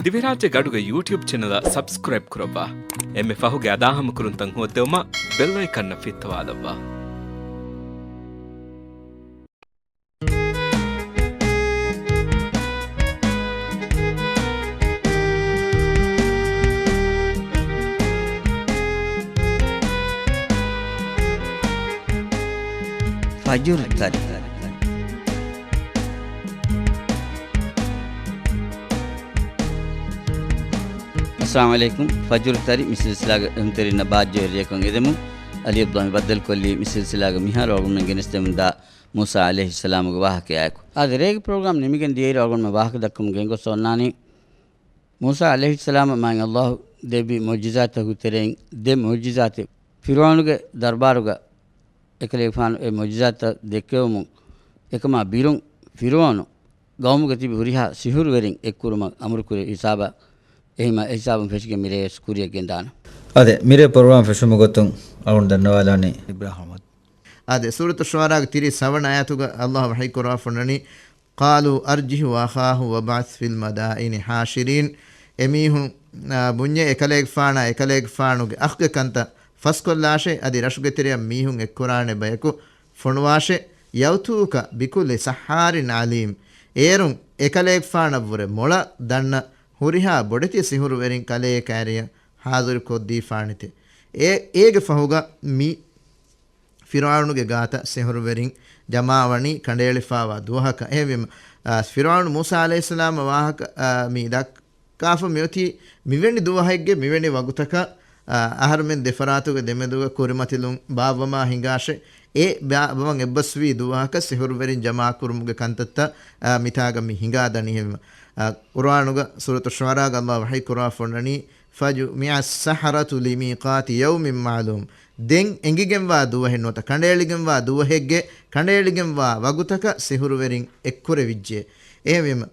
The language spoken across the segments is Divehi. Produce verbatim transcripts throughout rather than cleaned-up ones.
ދިވެހިރާއްޖޭގެ އަޑުގެ ޔޫޓިއުބް ޗެނަލަށް ސަބްސްކްރައިބް ކުރައްވާ. އެންމެ ފަހުގެ އަދާހަމަކުރުންތައް ހޯއްދެވުމަށް ބެލް އައިކަންއަށް ފިއްތަވާލައްވާ. ފަޖުރު ތަރި. އައްސަލާމު ޢަލައިކުމް. ފަޖުރު ތަރި މި ސިލްސިލާގެ އެހުންތެރިންނަށް ބާއްޖަވެރިޔަކަށް އެދެމުން. އަލީ އަބްދުﷲ މި ބައްދަލުކޮށްލީ މި ސިލްސިލާގެ މިހާރު އަޅުގަނޑުމެން ގެނެސްދެމުންދާ މޫސާ ޢަލައިހިއްސަލާމުގެ ވާހަކަޔާއެކު. އާދެ، ރޭގެ ޕްރޮގްރާމް ނިމިގެން ދިޔައިރު އަޅުގަނޑުމެން ވާހަކަ ދައްކަމުން ގެންގޮސް އޮންނާނީ، މޫސާ ޢަލައިހިއްސަލާމަށް މާތް ﷲ ދެއްވި މުޢުޖިޒާތްތަކުގެ ތެރެއިން ދެ މުޢުޖިޒާތެއް. ފިރުޢައުނުގެ ދަރުބާރުގަ އެކަލޭގެފާނު އެ މުޢުޖިޒާތްތައް ދެއްކެވުމުން، އެކަމާ ބިރުން ފިރުޢައުނު ޤައުމުގަ ތިބި ހުރިހާ ސިހުރުވެރިން އެއްކުރުމަށް އަމުރުކުރި ހިސާބަށް، އެހީމަ އެ ހިސާބުން ފެށިގެން މިރޭވެސް ކުރިއަށް ގެންދާނަން. އާދެ، މިރޭ ޕްރޮގްރާމް ފެށުމުގެ ގޮތުން އަޅުގަނޑު ދަންނަވާލާނީ އިބްރާހިމް އަޙްމަދު. އާދެ، ސޫރަތު ޝުޢަރާގެ ތިރީސް ހަވަނަ އާޔަތުގަ ﷲ ވަޙީކުރާފަ އޮންނަނީ، قَالُوا أَرْجِهْ وَأَخَاهُ وَابْعَثْ فِي الْمَدَائِنِ حَاشِرِينَ. އެމީހުން، އާ، ބުންޏޭ އެކަލޭގެފާނާ އެކަލޭގެފާނުގެ އަޚްގެ ކަންތައް ފަސްކޮށްލާށޭ، އަދި ރަށުގެ ތެރެއަށް މީހުން އެއްކުރާނެ ބަޔަކު ފޮނުވާށޭ، يَأْتُوكَ بِكُلِّ سَحَّارٍ عَلِيمٍ. އޭރުން އެކަލޭގެފާނަށްވުރެ މޮޅަށް ދަންނަ ހުރިހާ ބޮޑެތި ސިހުރުވެރިން ކަލޭ ކައިރިއަށް ޙާޟިރުކޮށްދީފާނެތެ. އޭ، އޭގެ ފަހުގަ މި ފިރުޢައުނުގެ ގާތަށް ސިހުރުވެރިން ޖަމާވަނީ ކަނޑައެޅިފާވާ ދުވަހަކަށް. އެހެންވީމަ، އާ، ފިރުޢައުނު މޫސާ ޢަލައިހިއްސަލާމަށް ވާހަކަ، އާ، މި ދައްކާފަ މިއޮތީ މިވެނި ދުވަހެއްގެ މިވެނި ވަގުތަކަށް، އާ، އަހަރުމެން ދެފަރާތުގެ ދެމެދުގަ ކުރިމަތިލުން ބާއްވަމާ ހިނގާށޭ. އެ ބާއްވަމުން އެއްބަސްވީ ދުވަހަކަށް ސިހުރުވެރިން ޖަމާކުރުމުގެ ކަންތައްތައް، އާ، މިތާގަ މި ހިނގާދަނީ. އެހެންވީމަ، އާ، ޤުރުއާނުގަ ސޫރަތު ޝުޢަރާގަ ﷲ ވަޙީކުރާފަ އޮންނަނީ، فَجُمِعَ السَّحَرَةُ لِمِيقَاتِ يَوْمٍ مَعْلُومٍ. ދެން އެނގިގެންވާ ދުވަހެއް ނުވަތަ ކަނޑައެޅިގެންވާ ދުވަހެއްގެ ކަނޑައެޅިގެންވާ ވަގުތަކަށް ސިހުރުވެރިން އެއްކުރެވިއްޖެ. އެހެންވީމަ،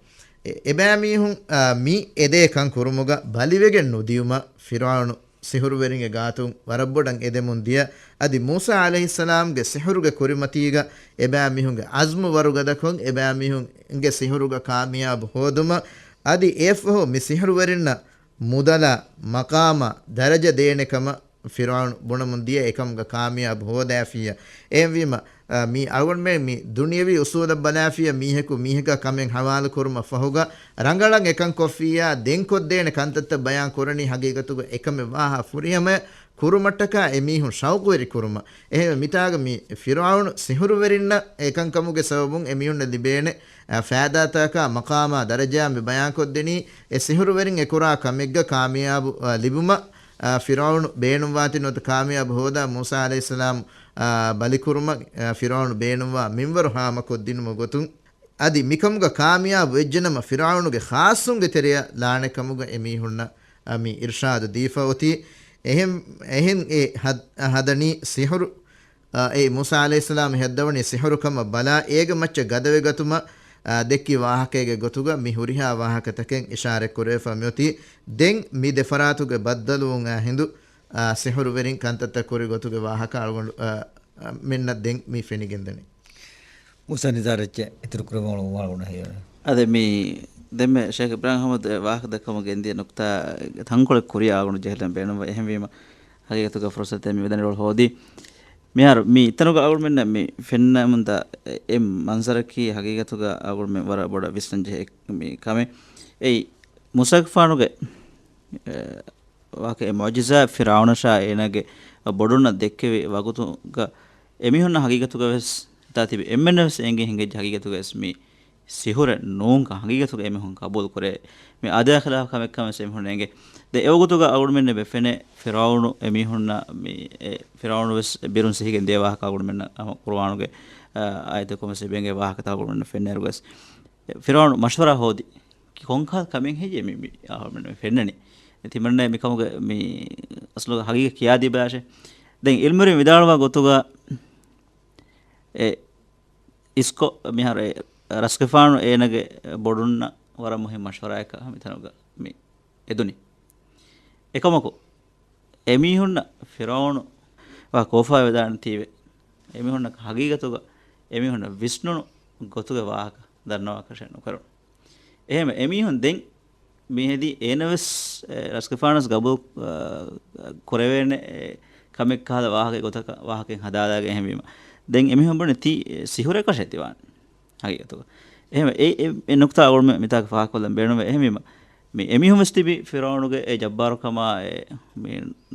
އެ-، އެބައިމީހުން، އާ، މި އެދޭ ކަން ކުރުމުގަ ބަލިވެގެން ނުދިޔުމަށް ފިރުޢައުނު ސިހުރުވެރިންގެ ގާތުން ވަރަށްބޮޑަށް އެދެމުން ދިޔަ. އަދި މޫސާ ޢަލައިހިއްސަލާމްގެ ސިހުރުގެ ކުރިމަތީގަ އެބައިމީހުންގެ ޢަޒްމު ވަރުގަދަކޮށް، އެބައިމީހުންގެ ސިހުރުގަ ކާމިޔާބު ހޯދުމަށް، އަދި އެއަށްފަހު މި ސިހުރުވެރިންނަށް މުދަލާ، މަޤާމާ، ދަރަޖަ ދޭނެ ކަމަށް ފިރުޢައުނު ބުނަމުން ދިޔަ، އެކަމުގަ ކާމިޔާބު ހޯދާފިއްޔާ. އެހެންވީމަ، އާ، މި އަޅުގަނޑުމެން މި ދުނިޔަވީ އުސޫލަށް ބަލާފިއްޔާ، މީހަކު މީހަކާ ކަމެއް ހަވާލު ކުރުމަށް ފަހުގަ ރަނގަޅަށް އެކަން ކޮށްފިއްޔާ، ދެން ކޮށްދޭނެ ކަންތައްތައް ބަޔާން ކުރަނީ ހަގީގަތުގަ އެކަމެއް ވާހާ ފުރިހަމަޔަށް ކުރުމަށްޓަކާ އެމީހުން ޝައުޤުވެރި ކުރުމަށް. އެހެންވެ، މިތާގަ މި ފިރުޢައުނު ސިހުރުވެރިންނަށް އެކަންކަމުގެ ސަބަބުން އެމީހުންނަށް ލިބޭނެ، އާ، ފައިދާތަކާ މަޤާމާ ދަރަޖާ މި ބަޔާންކޮށްދެނީ، އެ ސިހުރުވެރިން އެކުރާ ކަމެއްގަ ކާމިޔާބު، އާ، ލިބުމަށް، އާ، ފިރުޢައުނު ބޭނުންވާތީ ނުވަތަ ކާމިޔާބު ހޯދާ މޫސާ ޢަލައިހިއްސަލާމް، އާ، ބަލިކުރުމަށް، އާ، ފިރުޢައުނު ބޭނުންވާ މިންވަރު ހާމަކޮށްދިނުމުގެ ގޮތުން. އަދި މިކަމުގަ ކާމިޔާބު ވެއްޖެނަމަ، ފިރުޢައުނުގެ ޚާއްޞުންގެ ތެރެއަށް ލާނެ ކަމުގަ އެމީހުންނަށް، އަ، މި އިރްޝާދު ދީފަ އޮތީ. އެހެން، އެހެން އެ ހަދ-، ހަދަނީ ސިހުރު، އަ، އެ މޫސާ ޢަލައިހިއްސަލާމް ހައްދަވަނީ ސިހުރު ކަމަށް ބަލާ، އޭގެ މައްޗަށް ގަދަވެގަތުމަށް، އަ، ދެއްކި ވާހަކައިގެ ގޮތުގަ މި ހުރިހާ ވާހަކަތަކެއް އިޝާރަތް ކުރެވިފަ މިއޮތީ. ދެން މި ދެފަރާތުގެ ބައްދަލުވުން އާ ހިނދު، އާ، ސިހުރުވެރިން ކަންތައްތައް ކުރި ގޮތުގެ ވާހަކަ އަޅުގަނޑު، އާ، އާ، މެންނަށް ދެން މި ފެނިގެންދަނީ. މޫސާ ނިޒާރު އެއްޗެއް އިތުރު ކުރެވުމަށް އަޅުގަނޑު ހެޔޮ. އަދި މި ދެންމެ ޝޭޚް އިބްރާހިމް އަޙްމަދު ވާހަކަ ދައްކަމުން ގެންދިޔަ ނުކްތާ ތަންކޮޅެއް ކުރިއަށް އަޅުގަނޑު ޖެހިލަން ބޭނުންވޭ. އެހެންވީމަ، ހަގީގަތުގަ ފުރުސަތެއް މި ވެދަނިވަޅު ހޯދީ. މިހާރު މި އެތަނުގަ އަޅުގަނޑުމެންނަށް މި ފެންނަމުންދާ އެ މަންޒަރަކީ ހަގީގަތުގަ އަޅުގަނޑުމެން ވަރަށް ބޮޑަށް ވިސްނަން ޖެހޭ މި ކަމެއް. އެއީ، މޫސާގެފާނުގެ އެ، ވާހަކަ އެ މުޢުޖިޒާ ފިރްޢައުނަށާ އޭނާގެ ބޮޑުންނަށް ދެއްކެވި ވަގުތުގަ އެމީހުންނަށް ހަގީގަތުގަ ވެސް ހިތާ ތިބި އެންމެންނަށް ވެސް އެނގި ހިނގައްޖެ ހަގީގަތުގަ ވެސް މީ ސިހުރެއް ނޫންކަން ހަގީގަތުގަ އެމީހުން ޤަބޫލު ކުރޭ. މި އާދަޔާ ޚިލާފު ކަމެއްކަން ވެސް އެމީހުން އެނގޭ. ދެ އެވަގުތުގަ އަޅުގަނޑުމެންނަށް ބެފެނޭ ފިރްޢައުނު އެމީހުންނަށް މި އެ ފިރްޢައުނު ވެސް ބިރުން ސިހިގެން ދިޔަ ވާހަކަ އަޅުގަނޑުމެންނަށް ހަމަ ޤުރުއާނުގެ، އާ، އާޔަތެއް ކޮންމެސް އެބަ އެނގޭ ވާހަކަތައް އަޅުގަނޑުމެންނަށް ފެންނައިރު ވެސް. ފިރްޢައުނު މަޝްވަރާ ހޯދި. ކި ކޮންކަހަލަ ކަމެއް ހެއްޔޭ މި، މި އަހަރުމެން މި ފެންނަނީ؟ ތިމަންނަ މިކަމުގެ މި އަސްލުގެ ހަގީގަތް ކިޔާދީބަލާށޭ. ދެން އިލްމުވެރިން ވިދާޅުވާ ގޮތުގަ އެ އިސްކޮށް މިހާރު އެ ރަސްގެފާނު އޭނަގެ ބޮޑުންނަށް ވަރަށް މުހިންމު މަޝްވަރާއަކަށް މިތަނުގަ މި އެދުނީ. އެކަމަކު، އެމީހުންނަށް ފިރްޢައުނު ވާ ކޯފާ ވެދާނެތީވެ، އެމީހުންނަށް ހަގީގަތުގަ އެމީހުންނަށް ވިސްނުނު ގޮތުގެ ވާހަކަ ދަންނަވާކަށެއް ނުކެރުނު. އެހެންވެ، އެމީހުން ދެން މިހެދި އޭނަވެސް، އެ، ރަސްގެފާނަސް ގަބޫލު، އަ، ކުރެވޭނެ، އެ، ކަމެއް ކަހަލަ ވާހަކަ ގޮތަކަށް ވާހަކައެއް ހަދާލާގެ އެހެންވީމަ. ދެން އެމީހުން ބުނެ ތީ، އެ، ސިހުރެއްކަށެއް ތިވާނެ. ހަގީގަތުގަ. އެހެން އެ، އެ، އެ ނުކްތާ އަޅުގަނޑު މިތާގަ ފާހަގަކޮށްލަން ބޭނުންވޭ. އެހެންވީމަ، މި އެމީހުން ވެސް ތިބި ފިރުޢައުނުގެ އެ ޖައްބާރުކަމާ، އެ، މި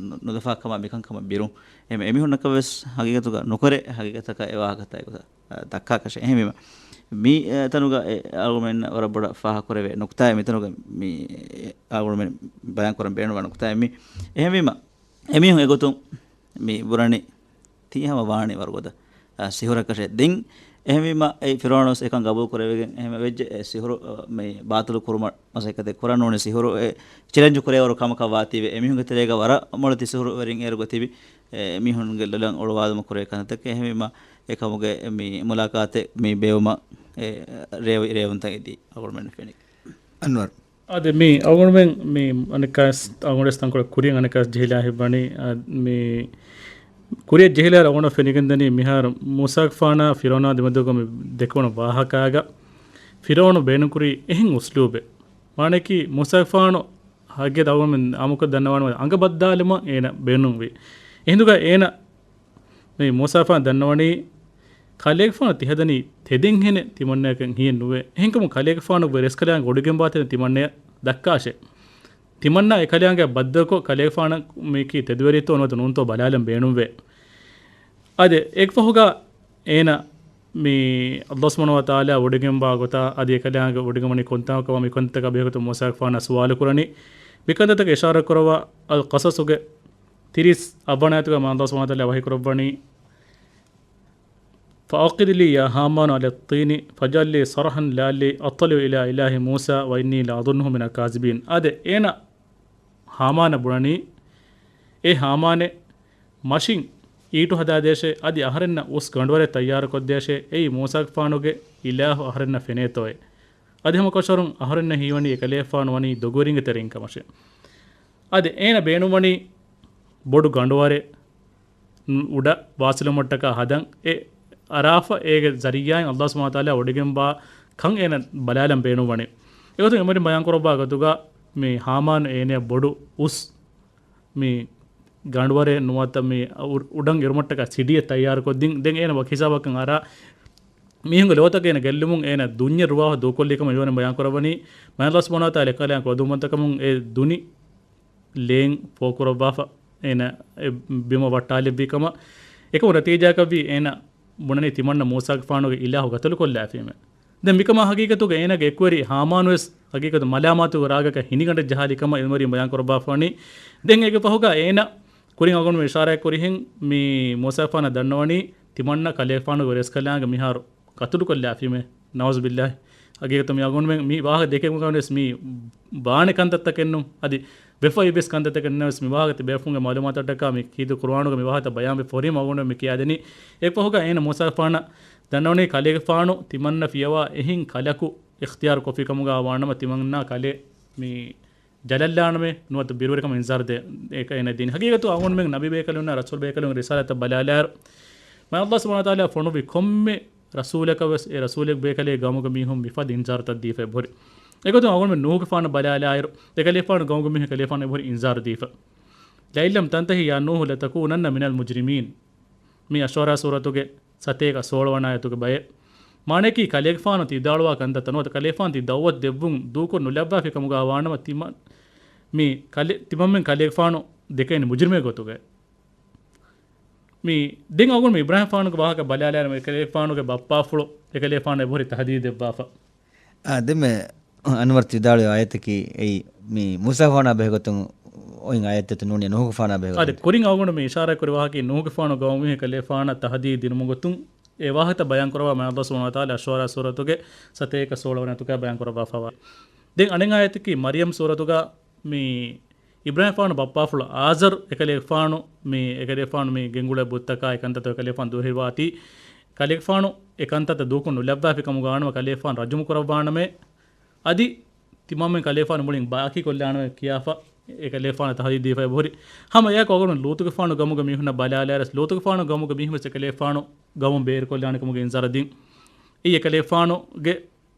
ނު-، ނުލަފާކަމާ މިކަންކަމަށް ބިރުން. އެހެން އެމީހުންނަކަށް ވެސް ހަގީގަތުގަ ނުކުރޭ، ހަގީގަތަކަށް އެ ވާހަކަތައް އެގޮތަށް އަ، ދައްކާކަށެއް. އެހެންވީމަ، މި، އަ، ތަނުގަ އެ އަޅުގަނޑުމެންނަށް ވަރަށް ބޮޑަށް ފާހަގަކުރެވޭ ނުކްތާއެއް މިތަނުގަ މި، އެ، އަޅުގަނޑުމެން ބަޔާންކުރަން ބޭނުންވާ ނުކްތާއެއް މި. އެހެންވީމަ، އެމީހުން އެގޮތުން މި ބުނަނީ ތީ ހަމަ ވާނީ ވަރުގަދަ، އަ، ސިހުރަކަށެއް. ދެން އެހެންވީމަ، އެ ފިރުޢައުނު ވެސް އެކަން ގަބޫލު ކުރެވިގެން އެހެން ވެއްޖެ، އެ ސިހުރު، އަ، މި ބާޠިލު ކުރުމަށް މަސައްކަތެއް ކުރަން ނޫނީ، ސިހުރު އެ ޗެލެންޖު ކުރޭވަރު ކަމަކަށް ވާތީވެ، އެމީހުންގެ ތެރޭގަ ވަރަށް މޮޅި ސިހުރުވެރިން އޭރުގަ ތިބި، އެ މީހުންގެ ލޮލަށް އޮޅުވާލުމަށް ކުރެވޭ ކަންތައްތަކެއް. އެހެންވީމަ، އެކަމުގެ މި މުލާޤާތެއް މި ބޭއްވުމަށް އެ ރޭވި ރޭވުންތައް އެދީ އަޅުގަނޑުމެން ފެނި. އަންވަރު. އާދެ، މި އަޅުގަނޑުމެން މި އަނެއްކާވެސް އަޅުގަނޑުވެސް ތަންކޮޅެއް ކުރިއަށް އަނެއްކާވެސް ޖެހިލާ ހިތްވަނީ، އާ، މި ކުރިއަށް ޖެހިލާ އަޅުގަނޑަށް ފެނިގެންދަނީ މިހާރު މޫސާގެފާނާ ފިރުޢައުނާ ދެމެދުގަ މި ދެކެވުނު ވާހަކާގަ ފިރުޢައުނު ބޭނުންކުރީ އެހެން އުސްލޫބެއް. މާނައަކީ މޫސާގެފާނު ހަގީގަތަށް އަޅުގަނޑުމެން އާއްމުކޮށް ދަންނަވާނަމަ އަނގަ ބައްދާލުމަށް އޭނަ ބޭނުންވި. އެހިނދުގަ އޭނަ މި މޫސާގެފާނު ދަންނަވަނީ، ކަލޭގެފާނު ތިހަދަނީ ތެދެއްހެނެއް ތިމަންނަޔަކަށް ހިއެއް ނުވޭ. އެހެންކަމުން ކަލޭގެފާނު ވެރިވެރިކަލާނގެ ވޮޑިގެންވާތަނެއް ތިމަންނަޔަށް ދައްކާށޭ. ތިމަންނާ އެކަލާނގެ ބައްދަލުކޮށް ކަލޭގެފާނަށް މީކީ ތެދުވެރިއެއްތޯ ނުވަތަ ނޫންތޯ ބަލާލަން ބޭނުންވޭ. އާދެ، އޭގެ ފަހުގަ އޭނަ މި ﷲ ސުބްޙާނަހޫ ވަތަޢާލާ ވޮޑިގެންވާ ގޮތާ އަދި އެކަލާނގެ ވޮޑިގެންވަނީ ކޮންތާކަމަށް މިކަންތަކާ ބެހޭގޮތުން މޫސާގެފާނާ ސުވާލު ކުރަނީ. މިކަންތައްތަކަށް އިޝާރާތް ކުރައްވާ އަލް ޤަޞަޞުގެ ތިރީސް އަށްވަނަ އާޔަތުގަ މާ ﷲ ސުބްޙާނަހޫ ވަތަޢާލާ ވަޙީ ކުރައްވަނީ، فأوقد لي يا هامان على الطين فاجعل لي صرحا لعلي أطلع إلى إله موسى وإني لأظنه من الكاذبين. އާދެ، އޭނަ ހާމާނަށް ބުނަނީ، އޭ ހާމާނޭ، މަށިން އީޓު ހަދާދޭށޭ، އަދި އަހަރެންނަށް އުސް ގަނޑުވަރެއް ތައްޔާރުކޮށްދޭށޭ، އެއީ މޫސާގެފާނުގެ އިލާހު އަހަރެންނަށް ފެނޭތޯއޭ. އަދި ހަމަކަށަވަރުން އަހަރެންނަށް ހީވަނީ އެކަލޭގެފާނު ވަނީ ދޮގުވެރިންގެ ތެރެއިން ކަމަށޭ. އަދި އޭނަ ބޭނުންވަނީ ބޮޑު ގަނޑުވަރެއް އުޑަށް ވާސިލުމަށްޓަކާ ހަދަން އެ އަރާފަ އޭގެ ޒަރީޢާއިން ﷲ ސުބްޙާނަހޫ ވަތަޢާލާ ވޮޑިގެންވާ ކަން އޭނަ ބަލާލަން ބޭނުންވަނީ. އެގޮތުން އެމަނިން ބަޔާންކުރައްވާ ގޮތުގަ މި ހާމާން އޭނަޔަށް ބޮޑު އުސް މި ގަނޑުވަރެއް ނުވަތަ މި އު-، އުޑަށް އެރުމަށްޓަކާ ސިޑިއެއް ތައްޔާރުކޮށްދިން. ދެން އޭނަ ވަކި ހިސާބަކަށް އަރާ މީހުންގެ ލޯތަކަށް އޭނަ ގެއްލުމުން އޭނަ ދުންޏެއް ރުވާފަ ދޫކޮށްލި ކަމަށް އިމަނިން ބަޔާންކުރައްވަނީ. މާތް ﷲ ސުބްޙާނަހޫ ވަތަޢާލާ އެކަލާނގެ އުދުމަތަކަމުން އެ ދުނި ލޭން ފޯކުރައްވާފަ، އޭނަ އެ ބިމަށް ވައްޓާލެއްވީ ކަމަށް. އެކަމު ނަތީޖާއަކަށްވީ އޭނަ ބުނަނީ ތިމަންނަ މޫސާގެފާނުގެ އިލާހު ގަތުލުކޮށްލާފީމޭ. ދެން މިކަމާ ހަގީގަތުގަ އޭނަގެ އެކުވެރި ހާމާނުވެސް ހަގީގަތު މަލާމާތުގެ ރާގަކަށް ހިނިގަނޑެއް ޖަހާލި ކަމަށް އިލްމުވެރިން ބަޔާންކުރައްވާފަވަނީ. ދެން އޭގެ ފަހުގަ އޭނަ ކުރިން އަޅުގަނޑު އިޝާރާތް ކުރިހެން މި މޫސާގެފާނަށް ދަންނަވަނީ ތިމަންނަ ކަލޭގެފާނުގެ ވެރިވެރިކަލާނގެ މިހާރު ގަތުލުކޮށްލާފީމޭ. ނަޢޫޒުބިއްލާހި. ހަގީގަތު މި އަޅުގަނޑުމެން މި ވާހަކަ ދެކެވުމުގަވެސް މި ވާނެ ކަންތައްތަކެއްނު. އަދި ވެފައިވެސް ކަންތައްތަކެއްނުވެސް މި ވާހަކަ ތިބޭފުޅުންގެ މަޢުލޫމާތަށްޓަކާ މި ކީރިތި ޤުރުއާނުގަ މި ވާހަކަ ބަޔާންވެފަ ހުރީމަ އަޅުގަނޑުމެން މި ކިޔާދެނީ. އެއްފަހުގަ އޭނަ މޫސާގެފާނަށް ދަންނަވަނީ ކަލޭގެފާނު ތިމަންނަ ފިޔަވާ އެހެން ކަލަކު އިޚްތިޔާރު ކޮށްފި ކަމުގަ ވާނަމަ ތިމަންނަ ކަލޭ މި ޖަލަށްލާނަމޭ ނުވަތަ ބިރުވެރިކަމަށް އިންޒާރު ދޭ، އެކަ އޭނަ ދިނީ. ހަގީގަތު އަޅުގަނޑުމެން ނަބީ ބޭކަލުންނާ ރަސޫލު ބޭކަލުންގެ ރިސާލަތަށް ބަލާލާއިރު، މާތް ﷲ ސުބްޙާނަހޫ ވަތަޢާލާ ފޮނުއްވި ކޮންމެ ރަސޫލަކަށް ވެސް އެ ރަސޫލެއް ބޭކަލޭ ގައުމުގެ މީހުން މިފަދަ އިންޒާރުތައް ދީފަ އެބަހުރި. އެގޮތުން އަޅުގަނޑުމެން ނޫޙުގެފާނަށް ބަލާލާއިރު، އެކަލޭފާނު ގައުމުގެ މީހުން އެކަލޭފާނަށް އެބަހުރި އިންޒާރު ދީފަ. لئن لم تنته يا نوح لتكونن من المجرمين. މި އައްޝުޢަރާ ސޫރަތުގެ ސަތޭކަ ސޯޅަވަނަ އާޔަތުގެ ބައެއް. މާނައަކީ ކަލޭގެފާނު ތި ވިދާޅުވާ ކަންތައްތައް ނުވަތަ ކަލޭގެފާނު ތި ދަޢުވަތު ދެއްވުން ދޫކޮށް ނުލައްވާފި ކަމުގަ ވާނަމަ ތިމަ-، މި ކަލޭ-، ތިމަންމެން ކަލޭގެފާނު ދެކެން މުޖްރިމެއް ގޮތުގަ. މި ދެން އަޅުގަނޑު މި އިބްރާހީމް ފާނުގެ ވާހަކަ ބަލާލާއިރު އެކަލޭގެފާނުގެ ބައްޕާފުޅު އެކަލޭގެފާނު އެބަހުރި ތަހްދީދު ދެއްވާފަ. އާ، ދެންމެ އަންވަރު ތި ވިދާޅުވި އާޔަތަކީ އެއީ މި މޫސާފާނާ ބެހޭގޮތުން އޮތް އާޔަތެއް ނޫނީ ނޫހުފާނާ ބެހޭގޮތުން. އާދެ، ކުރިން އަޅުގަނޑު މި އިޝާރާތް ކުރި ވާހަކައީ ނޫހުގެފާނު ގައުމު މީހުން އެކަލޭފާނަށް ތަހްދީދު ދިނުމުގެ ގޮތުން އެ ވާހަކަތައް ބަޔާން ކުރައްވާ މާތް ﷲ ސުބްޙާނަހޫ ވަތަޢާލާ އައްޝުޢަރާ ސޫރަތުގެ ސަތޭކަ ސޯޅަވަނަ އާޔަތުގަ ބަޔާން ކުރައްވާފަވާ. ދެން އަނެއް އާޔަތަކީ މަރްޔަމް ސޫރަތުގަ މި އިބްރާހީމް ފާނު ބައްޕާފުޅު އާޒަރު އެކަލޭގެފާނު މި އެކަލޭގެފާނު މި ގެންގުޅޭ ބުއްތަކާ އެކަންތައްތައް އެކަލޭގެފާނު ދުރުހެލިވާތީ، ކަލޭގެފާނު އެކަންތައްތައް ދޫކޮށް ނުލައްވާފި ކަމުގަ ވާނަމަ ކަލޭގެފާނު ރަޖުމު ކުރައްވާނަމޭ، އަދި ތިމާމެން ކަލޭގެފާނު މުޅިން ބާކީ ކޮށްލާނަމޭ ކިޔާފަ އެކަލޭގެފާނަށް ތަހްދީދު ދީފަ އެބަހުރި. ހަމަ އެއާއެކު އަޅުގަނޑު ލޫޠުގެފާނު ގައުމުގެ މީހުންނަށް ބަލާލާއިރު، ލޫޠުގެފާނު ގައުމުގެ މީހުން ވެސް އެކަލޭގެފާނު ގައުމުން ބޭރުކޮށްލާނެ ކަމުގެ އިންޒާރު ދިން. އެއީ އެކަލޭގެފާނުގެ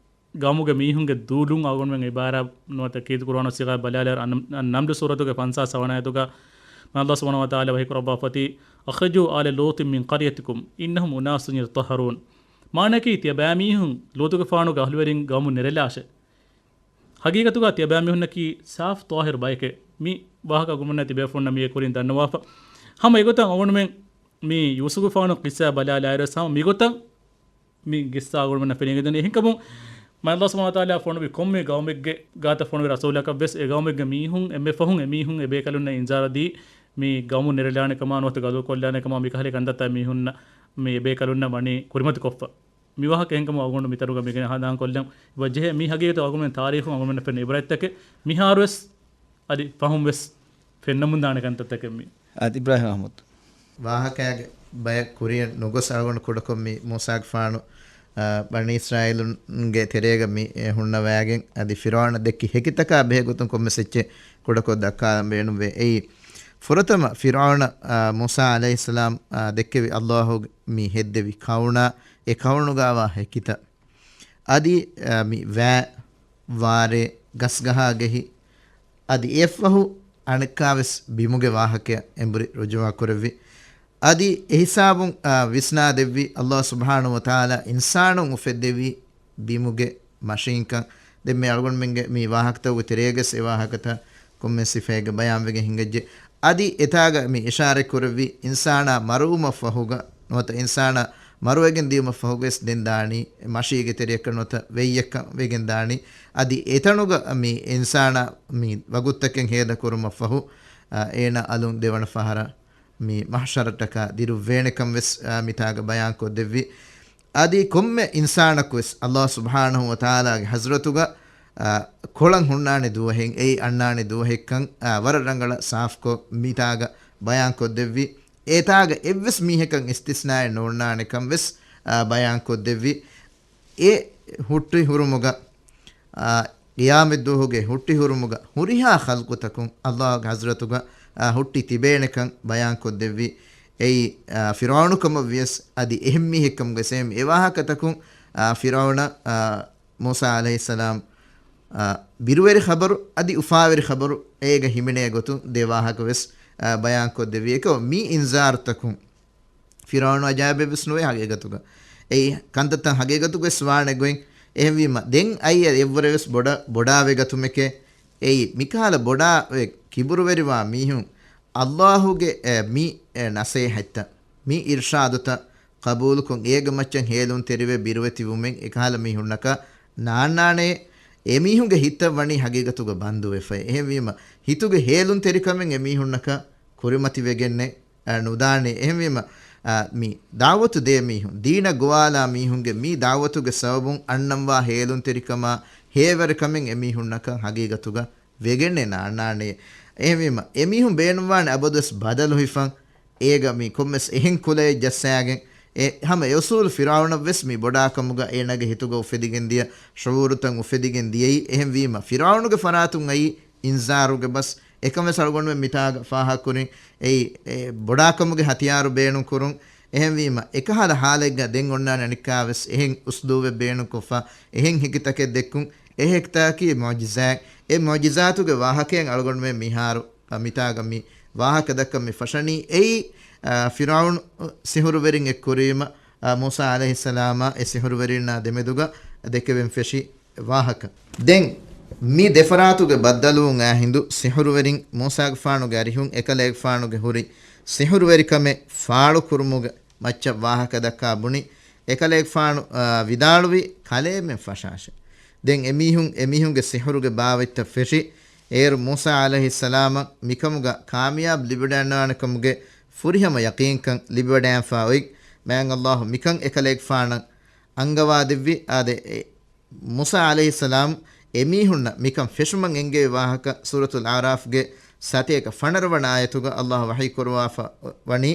ގައުމުގެ މީހުންގެ ދޫލުން އަޅުގަނޑުމެން އިބާރާތް ނުވަތަ ކީރިތި ޤުރުއާނު ސިގާ ބަލާލާއިރު، އަން-، އަން-، ނަމްލު ސޫރަތުގެ ފަންސާސް ހަވަނަ އާޔަތުގަ މާ ﷲ ސުބްޙާނަހޫ ވަތަޢާލާ ވަޙީ ކުރައްވާފަތީ، "أخرجوا آل لوط من قريتكم إنهم أناس يتطهرون." މާނައަކީ، ތިޔަބައިމީހުން ލޫޠުގެފާނުގެ އަހުލުވެރިން ގައުމުން ނެރެލާށޭ. ހަގީގަތުގަ ތިޔަބައިމީހުންނަކީ ސާފު ޠާހިރު ބަޔެކޭ. މި ވާހަކަ އަޅުގަނޑުމެންނަށް ތިބޭފުޅުންނަށް މިއެ ކުރިން ދަންނަވާފަ. ހަމަ އެގޮތަށް އަޅުގަނޑުމެން މި ޔޫސުފުގެފާނު ޤިއްސާ ބަލާލާއިރު ވެސް ހަމަ މިގޮތަށް މި ގިއްސާ އަޅުގަނޑުމެންނަށް ފެނިގެންދަނީ. އެހެންކަމުން މާ ﷲ ސުބްޙާނަހޫ ވަތަޢާލާ ފޮނުވި ކޮންމެ ގައުމެއްގެ ގާތަށް ފޮނުވި ރަސޫލަކަށް ވެސް އެ ގައުމެއްގެ މީހުން އެންމެ ފަހުން އެމީހުން އެބޭކަލުންނަށް އިންޒާރު ދީ، މި ގައުމުން ނެރެލާނެ ކަމާ ނުވަތަ ގަދަލުކޮށްލާނެ ކަމާ މިކަހަލަ ކަންތައްތައް މީހުންނަށް މި އެބޭކަލުންނަށް ވަނީ ކުރިމަތިކޮށްފަ. މި ވާހަކަ އެހެންކަމުން އަޅުގަނޑު މިތަނުގަ މިގެން ހަނދާންކޮށްލަން އެބަޖެހޭ. މި ހަގީގަތު އަޅުގަނޑުމެން ތާރީޚުން އަޅުގަނޑުމެންނަށް ފެންނަ އިބްރަތްތަކެއް މިހާރުވެސް އަދި ފަހުން ވެސް ފެންނަމުންދާނެ ކަންތައްތަކެއް މީ. އާދެ، އިބްރާހިމް އަޙްމަދު. ވާހަކައިގެ ބަޔަށް ކުރިއަށް ނުގޮސް އަޅުގަނޑު ކުޑަކޮށް މި މޫސާގެފާނު، އާ، ބަނީ އިސްރާއީލުންގެ ތެރޭގަ މި، އެ، ހުންނަވައިގެން އަދި ފިރުޢައުނަށް ދެއްކި ހެކިތަކާ ބެހޭ ގޮތުން ކޮންމެސް އެއްޗެއް ކުޑަކޮށް ދައްކާލަން ބޭނުންވޭ. އެއީ، ފުރަތަމަ ފިރުޢައުނަށް، އާ، މޫސާ ޢަލައިހިއްސަލާމް، އާ، ދެއްކެވި ﷲ މި ހެއްދެވި ކައުނާ، އެ ކައުނުގާވާ ހެކިތައް. އަދި، އަ، މި ވައި، ވާރޭ، ގަސްގަހާގެހި، އަދި އެއަށްފަހު އަނެއްކާވެސް ބިމުގެ ވާހަކައަށް އެނބުރި ރުޖޫޢަ ކުރެއްވި. އަދި އެހިސާބުން، އަ، ވިސްނާދެއްވި، ﷲ ސުބްޙާނަހޫ ވަތަޢާލާ އިންސާނުން އުފެއްދެވީ ބިމުގެ މަށީންކަން. ދެން މި އަޅުގަނޑުމެންގެ މި ވާހަކަތަކުގެ ތެރޭގަސް އެ ވާހަކަތައް ކޮންމެ ސިފައެއްގެ ބަޔާންވެގެން ހިނގައްޖެ. އަދި އެތާގަ މި އިޝާރަތް ކުރެއްވި އިންސާނާ މަރުވުމަށް ފަހުގަ ނުވަތަ އިންސާނާ މަރުވެގެން ދިޔުމަށް ފަހުގަވެސް ދެން ދާނީ މަށީގެ ތެރެއަކަށް ނުވަތަ ވެއްޔަކަށް ވެގެން ދާނީ. އަދި އެތަނުގަ މި އިންސާނާ މި ވަގުތުތަކެއް ހޭދަ ކުރުމަށް ފަހު، އާ، އޭނާ އަލުން ދެވަނަ ފަހަރަށް މި މަޙްޝަރަށްޓަކާ ދިރުއްވޭނެކަން ވެސް، އާ، މިތާގަ ބަޔާން ކޮށްދެއްވި. އަދި ކޮންމެ އިންސާނަކު ވެސް ﷲ ސުބްޙާނަހޫ ވަތަޢާލާގެ ޙަޟްރަތުގަ، އާ، ކޮޅަށް ހުންނާނެ ދުވަހެއް، އެއީ އަންނާނެ ދުވަހެއްކަން، އާ، ވަރަށް ރަނގަޅަށް ސާފުކޮށް މިތާގަ ބަޔާން ކޮށްދެއްވި. އެތާގަ އެއްވެސް މީހަކަށް އިސްތިސްނާއެއް ނޯންނާނެކަން ވެސް، އާ، ބަޔާން ކޮށްދެއްވި. އެ ހުއްޓި ހުރުމުގަ، އާ، ޤިޔާމަތްދުވަހުގެ ހުއްޓި ހުރުމުގަ ހުރިހާ ޚަލްޤުތަކުން ﷲގެ ޙަޟްރަތުގަ، އާ، ހުއްޓި ތިބޭނެކަން ބަޔާން ކޮށްދެއްވި. އެއީ، އާ، ފިރުޢައުނު ކަމަށް ވިޔަސް އަދި އެހެން މީހެއްކަމުގެ ސޭމް އެ ވާހަކަތަކުން، އާ، ފިރުޢައުނަށް، އާ، މޫސާ ޢަލައިހިއްސަލާމް، އާ، ބިރުވެރި ޚަބަރު އަދި އުފާވެރި ޚަބަރު އޭގަ ހިމެނޭ ގޮތުން ދެ ވާހަކަ ވެސް، އާ، ބަޔާން ކޮށްދެއްވި. އެކަމަ މި އިންޒާރުތަކުން ފިރުޢައުނު އަޖާއިބެއް ވެސް ނުވޭ ހަގީގަތުގަ. އެއީ ކަންތައްތައް ހަގީގަތުގަ ވެސް ވާނެ ގޮތް. އެހެންވީމަ، ދެން އައި އެއްވުރެ ވެސް ބޮޑަ-، ބޮޑާވެ ގަތުމެކޭ. އެއީ މިކަހަލަ ބޮޑާވެ ކިބުރުވެރިވާ މީހުން ﷲގެ، އެ، މި، އެ، ނަސޭހަތްތައް، މި އިރްޝާދުތައް ޤަބޫލުކޮށް، އޭގެ މައްޗަށް ހޭލުންތެރިވެ ބިރުވެތިވުމެއް އެކަހަލަ މީހުންނަކަށް ނާންނާނޭ. އެމީހުންގެ ހިތްތައް ވަނީ ހަގީގަތުގަ ބަންދުވެފައި. އެހެންވީމަ، ހިތުގެ ހޭލުންތެރިކަމެއް އެމީހުންނަކަށް ކުރިމަތިވެގެންނެއް، އަ، ނުދާނެ. އެހެންވީމަ، އަ، މި ދަޢުވަތު ދޭ މީހުން، ދީނަށް ގޮވާލާ މީހުންގެ މި ދަޢުވަތުގެ ސަބަބުން އަންނަންވާ ހޭލުންތެރިކަމާ ހޭވެރިކަމެއް އެމީހުންނަކަށް ހަގީގަތުގަ ވެގެންނެއް ނާންނާނެ. އެހެންވީމަ، އެމީހުން ބޭނުންވާނެ އަބަދުވެސް ބަދަލު ހިފަން. އޭގަ މި ކޮންމެސް އެހެން ކުލައެއް ޖައްސާގެން، އެ ހަމަ އެ އުސޫލު ފިރުޢައުނަށް ވެސް މި ބޮޑާކަމުގަ އޭނާގެ ހިތުގަ އުފެދިގެން ދިޔަ، ޝުޢޫރުތައް އުފެދިގެން ދިޔައީ. އެހެންވީމަ، ފިރުޢައުނުގެ ފަރާތުން އައީ އިންޒާރުގެ ބަސް. އެކަން ވެސް އަޅުގަނޑުމެން މިތާގަ ފާހަގަކުރިން. އެއީ، އެ ބޮޑާކަމުގެ ހަތިޔާރު ބޭނުން ކުރުން. އެހެންވީމަ، އެކަހަލަ ހާލެއްގަ ދެން އޮންނާނެ އަނެއްކާވެސް އެހެން އުސްލޫބެއް ބޭނުންކޮށްފަ، އެހެން ހެކިތަކެއް ދެއްކުން. އެ ހެކިތަކީ މުޢުޖިޒާތް. އެ މުޢުޖިޒާތުގެ ވާހަކައިން އަޅުގަނޑުމެން މިހާރު އަ، މިތާގަ މި ވާހަކަ ދައްކަން މި ފަށަނީ. އެއީ، އަ، ފިރުޢައުނު ސިހުރުވެރިން އެއްކުރީމަ، އަ، މޫސާ ޢަލައިހިއްސަލާމާ އެ ސިހުރުވެރިންނާ ދެމެދުގަ ދެކެވެން ފެށި ވާހަކަ. ދެން މި ދެފަރާތުގެ ބައްދަލުވުން އާ ހިނދު ސިހުރުވެރިން މޫސާގެފާނުގެ އަރިހުން އެކަލޭގެފާނުގެ ހުރި ސިހުރުވެރިކަމެއް ފާޅުކުރުމުގެ މައްޗަށް ވާހަކަ ދައްކާ ބުނި. އެކަލޭގެފާނު، އާ، ވިދާޅުވީ، ކަލޭމެން ފަށާށޭ. ދެން އެމީހުން، އެމީހުންގެ ސިހުރުގެ ބާވަތްތައް ފެށި، އޭރު މޫސާ ޢަލައިހިއްސަލާމަށް މިކަމުގަ ކާމިޔާބު ލިބިވަޑައިގަންނަވާނެ ކަމުގެ ފުރިހަމަ ޔަޤީންކަން ލިބިވަޑައިގެންފާ އޮތް. މާތް ﷲ މިކަން އެކަލޭގެފާނަށް އަންގަވާދެއްވި. އާދެ، އެ، މޫސާ ޢަލައިހިއްސަލާމް އެމީހުންނަށް މިކަން ފެށުމަށް އެންގެވި ވާހަކަ ސޫރަތުލް އަޢުރާފްގެ ސަތޭކަ ފަނަރަ ވަނަ އާޔަތުގަ ﷲ ވަޙީ ކުރުވާފަ ވަނީ،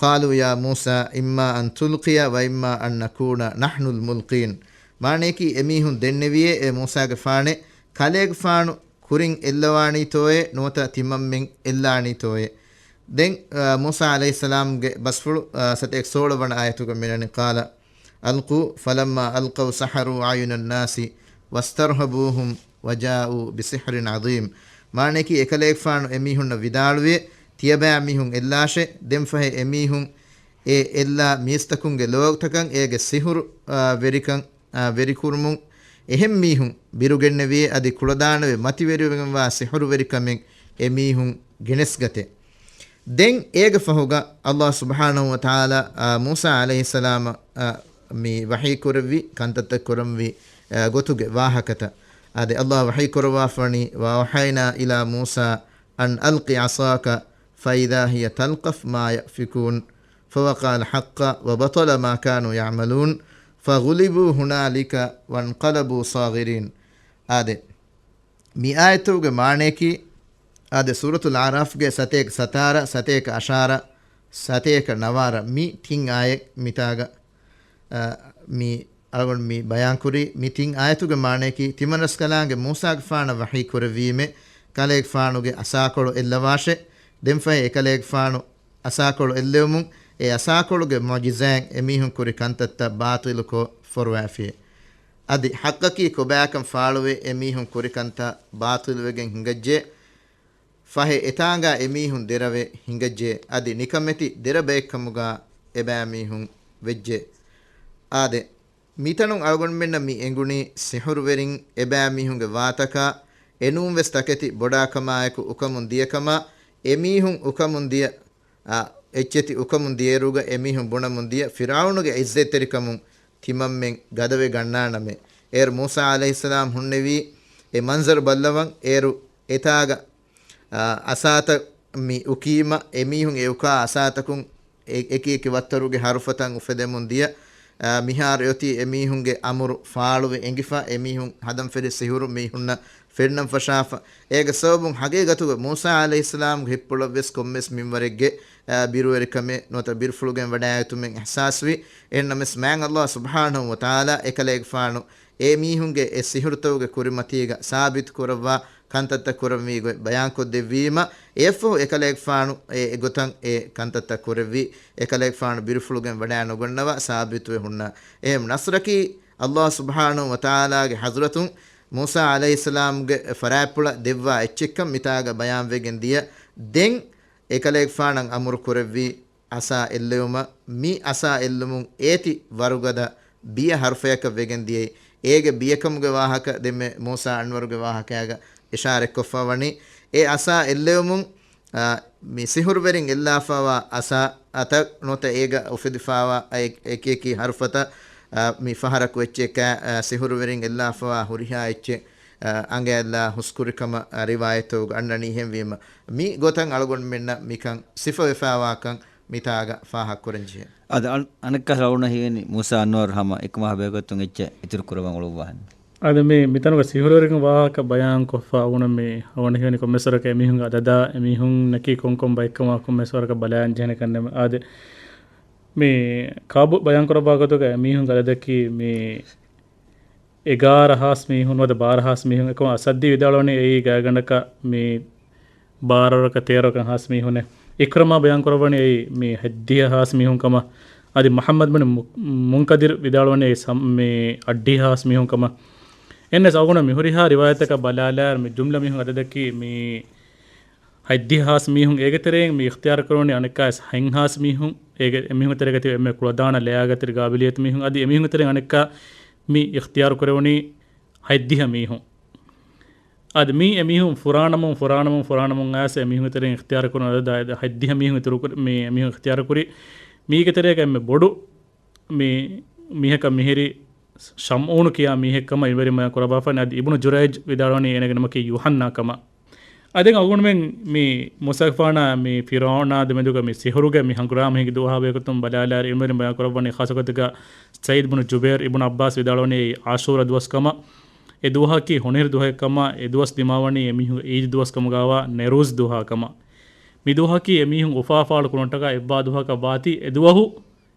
قالوا يا موسى إما أن تلقي وإما أن نكون نحن الملقين. މާނަޔަކީ، އެމީހުން ދެންނެވިޔޭ، އޭ މޫސާގެފާނޭ، ކަލޭގެފާނު ކުރިން އެއްލަވާނީތޯއޭ ނުވަތަ ތިމަންމެން އެއްލާނީތޯއޭ؟ ދެން، އާ، މޫސާ ޢަލައިހިއްސަލާމްގެ ބަސްފުޅު، އާ، ސަތޭކަ ސޯޅަ ވަނަ އާޔަތުގަ މިނަނީ، قال ألقوا فلما ألقوا سحروا أعين الناس واسترهبوهم وجاءوا بسحر عظيم. މާނަޔަކީ، އެކަލޭގެފާނު އެމީހުންނަށް ވިދާޅުވި، ތިޔަބައިމީހުން އެއްލާށޭ. ދެންފަހެ އެމީހުން އެ އެއްލާ މީސްތަކުންގެ ލޯތަކަށް އޭގެ ސިހުރު، އާ، ވެރިކަން، އާ، ވެރިކުރުމުން އެހެން މީހުން ބިރުގެންނެވި، އަދި ކުޅަދާނަވެ މަތިވެރިވެގެންވާ ސިހުރުވެރިކަމެއް އެމީހުން ގެނެސްގަތޭ. ދެން އޭގެ ފަހުގަ ﷲ ސުބްޙާނަހޫ ވަތަޢާލާ، އާ، މޫސާ ޢަލައިހިއްސަލާމަށް، އާ، މި ވަޙީ ކުރެއްވި ކަންތައްތައް ކުރަންވީ، އާ، ގޮތުގެ ވާހަކަތައް. އާދެ، ﷲ ވަޙީ ކުރައްވާފަނީ، وأوحينا إلى موسى أن ألق عصاك فإذا هي تلقف ما يأفكون فوقع الحق وبطل ما كانوا يعملون فغلبوا هنالك وانقلبوا صاغرين. އާދެ، މި އާޔަތުގެ މާނަޔަކީ، އާދެ، ސޫރަތުލް އަޢުރާފްގެ ސަތޭކަ ސަތާރަ، ސަތޭކަ އަށާރަ، ސަތޭކަ ނަވާރަ މި ތިން އާޔަތް މިތާގަ، އަ، މި އަޅުގަނޑު މި ބަޔާންކުރީ. މި ތިން އާޔަތުގެ މާނަޔަކީ، ތިމަންރަސްކަލާނގެ މޫސާގެފާނަށް ވަޙީ ކުރެއްވީމެ، ކަލޭގެފާނުގެ އަސާކޮޅު އެއްލަވާށޭ. ދެންފަހެ އެކަލޭގެފާނު އަސާކޮޅު އެއްލެވުމުން، އެ އަސާކޮޅުގެ މުޢުޖިޒާއިން އެމީހުން ކުރި ކަންތައްތައް ބާޠިލުކޮށް ފޮރުވާފި. އަދި ޙައްޤަކީ ކޮބާކަން ފާޅުވެ، އެމީހުން ކުރި ކަންތައް ބާޠިލުވެގެން ހިނގައްޖެ. ފަހެ އެތާނގާ އެމީހުން ދެރަވެ ހިނގައްޖެ. އަދި ނިކަމެތި ދެރަ ބައެއްކަމުގާ އެބައިމީހުން ވެއްޖެ. އާދެ، މިތަނުން އަޅުގަނޑުމެންނަށް މި އެނގުނީ ސިހުރުވެރިން އެބައިމީހުންގެ ވާތަކާ އެނޫންވެސް ތަކެތި ބޮޑާކަމާއެކު އުކަމުން ދިޔަކަމާ، އެމީހުން އުކަމުން ދިޔަ، އާ، އެއްޗެތި އުކަމުން ދިޔައިރުގަ އެމީހުން ބުނަމުން ދިޔަ ފިރްޢައުނުގެ ޢިއްޒަތްތެރިކަމުން ތިމަންމެން ގަދަވެ ގަންނާނަމޭ. އޭރު މޫސާ ޢަލައިހިއްސަލާމް ހުންނެވީ އެ މަންޒަރު ބައްލަވަން. އޭރު އެތާގަ، އާ، އަސާތައް މި އުކީމަ، އެމީހުން އެ އުކާ އަސާތަކުން އެ-، އެކި އެކި ވައްތަރުގެ ޙަރުފަތައް އުފެދެމުން ދިޔަ، އާ، މިހާރު އޮތީ އެމީހުންގެ އަމުރު ފާޅުވެ އެނގިފަ، އެމީހުން ހަދަން ފެށި ސިހުރު މީހުންނަށް ފެންނަން ފަށާފަ. އޭގެ ސަބަބުން ޙަޤީޤަތުގަ މޫސާ ޢަލައިހިއްސަލާމްގެ ހިތްޕުޅަށްވެސް ކޮންމެސް މިންވަރެއްގެ، އާ، ބިރުވެރިކަމެއް ނުވަތަ ބިރުފުޅުގެން ވަޑައިގަތުމެއް އިޙްސާސްވި. އެހެންނަމަވެސް މާތް ﷲ ސުބްޙާނަހޫ ވަތަޢާލާ އެކަލޭގެފާނު އެ މީހުންގެ އެ ސިހުރުތަކުގެ ކުރިމަތީގަ ސާބިތު ކުރައްވާ ކަންތައްތައް ކުރަންވީ ގޮތް ބަޔާންކޮށްދެއްވީމަ، އެއަށްފަހު އެކަލޭގެފާނު އެ އެގޮތަށް އެ ކަންތައްތައް ކުރެއްވީ. އެކަލޭގެފާނު ބިރުފުޅުގެން ވަޑައިނުގަންނަވާ ސާބިތުވެ ހުންނަ. އެހެން ނަޞްރަކީ ﷲ ސުބްޙާނަހޫ ވަތަޢާލާގެ ޙަޟްރަތުން މޫސާ ޢަލައިހިއްސަލާމްގެ ފަރާތްޕުޅަށް ދެއްވާ އެއްޗެއްކަން މިތާގަ ބަޔާންވެގެން ދިޔަ. ދެން އެކަލޭގެފާނަށް އަމުރު ކުރެއްވީ އަސާ އެއްލެވުމަށް. މި އަސާ އެއްލުމުން އޭތި ވަރުގަދަ ބިޔަ ޙަރުފަޔަކަށް ވެގެން ދިޔައީ. އޭގެ ބިޔަކަމުގެ ވާހަކަ ދެންމެ މޫސާ އަންވަރުގެ ވާހަކައިގަ އިޝާރަތްކޮށްފަ ވަނީ. އެ އަސާ އެއްލެވުމުން، އާ، މި ސިހުރުވެރިން އެއްލާފަވާ އަސާ އަތަށް ނުވަތަ އޭގަ އުފެދިފާވާ އެ-، އެކި އެކި ޙަރުފަތައް، އާ، މި ފަހަރަކު އެއްޗެއް ކާ-، އާ، ސިހުރުވެރިން އެއްލާފަވާ ހުރިހާ އެއްޗެއް، އާ، އަނގައިލާ ހުސްކުރިކަމަށް، އާ، ރިވާޔަތްތަކުގަ އަންނަނީ. އެހެންވީމަ، މި ގޮތަށް އަޅުގަނޑުމެންނަށް މިކަން ސިފަވެފައިވާކަން މިތާގަ ފާހަގަކުރަންޖެހޭ. އަދި އަން-، އަނެއްކާ އަޅުގަނޑަށް ހީވަނީ މޫސާ އަންވަރު ހަމަ އެކަމާ ބެހޭގޮތުން އެއްޗެއް އިތުރު ކުރައްވަން އުޅުއްވާހެން. އަދި މި، މިތަނުގަ ސިހުރުވެރިން ވާހަކަ ބަޔާންކޮށްފަ އަޅުގަނޑު މި އަވަނި ހީވަނީ ކޮންމެސް ވަރަކަށް އެމީހުންގެ އަދަދާ، އެމީހުންނަކީ ކޮންކޮން ބައެއްކަމާ ކޮންމެސް ވަރަކަށް ބަލާން ޖެހޭނެ ކަންނޭނގެ. އާދެ، މި ކާބު ބަޔާންކުރައްވާ ގޮތުގަ އެމީހުންގެ އަދަދަކީ މި އެގާރަ ހާސް މީހުން ނުވަތަ ބާރަ ހާސް މީހުން. އެކަމަށް އަސައްދީ ވިދާޅުވަނީ އެއީ ގާތްގަނޑަކަށް މި ބާރަ ވަރަކަށް ތޭރަ ވަރަކަށް ހާސް މީހުންނޭ. އިކްރަމާ ބަޔާންކުރައްވަނީ އެއީ މި ހަތްދިހަ ހާސް މީހުން ކަމަށް. އަދި މުޙައްމަދު ބިން މު-، މުންކަދިރު ވިދާޅުވަނީ އެއީ ސަ-، މި އަށްޑިހަ ހާސް މީހުން ކަމަށް. އެހެންނަމަވެސް އަޅުގަނޑު މި ހުރިހާ ރިވާޔަތަކަށް ބަލާލާއިރު މި ޖުމްލަ މީހުން އަދަދަކީ މި ހަތްދިހަ ހާސް މީހުން. އޭގެ ތެރެއިން މި އިޚްތިޔާރު ކުރެވުނީ އަނެއްކާވެސް ހަތް ހާސް މީހުން. އޭގެ އެމީހުންގެ ތެރޭގަ ތިބި އެންމެ ކުޅަދާނަ ލެޔާގަތި ގާބިލިއްޔަތު މީހުން. އަދި އެމީހުންގެ ތެރެއިން އަނެއްކާ މި އިޚްތިޔާރު ކުރެވުނީ ހަތްދިހަ މީހުން. އަދި މީ އެމީހުން ފުރާނަމުން، ފުރާނަމުން، ފުރާނަމުން އައިސް އެމީހުންގެ ތެރެއިން އިޚްތިޔާރު ކުރުނު އަދަދާ ހަތްދިހަ މީހުން އިތުރު ކުރި، މި އެމީހުން އިޚްތިޔާރު ކުރި. މީގެ ތެރޭގަ އެންމެ ބޮޑު މި މީހަކަށް މިހިރީ ޝަމްޢޫނު ކިޔާ މީހެއް ކަމަށް އިންވެރިން ބަޔާން ކުރައްވާފަ ވަނީ. އަދި އިބްނު ޖުރައިޖް ވިދާޅުވަނީ އޭނާގެ ނަމަކީ ޔޫޙަންނާ ކަމަށް. އަދި އަޅުގަނޑުމެން މި މޫސާގެފާނާ މި ފިރްޢައުނާ ދެމެދުގަ މި ސިހުރުގެ މި ހަނގުރާމަ ހިނގި ދުވަހާ ބެހޭގޮތުން ބަލާލާއިރު އިންވެރިން ބަޔާން ކުރައްވަނީ ޚާއްޞަގޮތުގަ ސަޢީދު ބުނު ޖުބައިރު، އިބްނު ޢައްބާސް ވިދާޅުވަނީ އެއީ ޢާޝޫރާ ދުވަސް ކަމަށް. އެ ދުވަހަކީ ހޮނިހިރު ދުވަހެއް ކަމަށް، އެ ދުވަސް ދިމާވަނީ އެމީހުންގެ ޢީދު ދުވަސް ކަމުގައިވާ ނެރޫޒް ދުވަހާ ކަމަށް. މި ދުވަހަކީ އެމީހުން އުފާފާޅު ކުރުންޓަކާ އެއްވާ ދުވަހަކަށް ވާތީ އެ ދުވަހު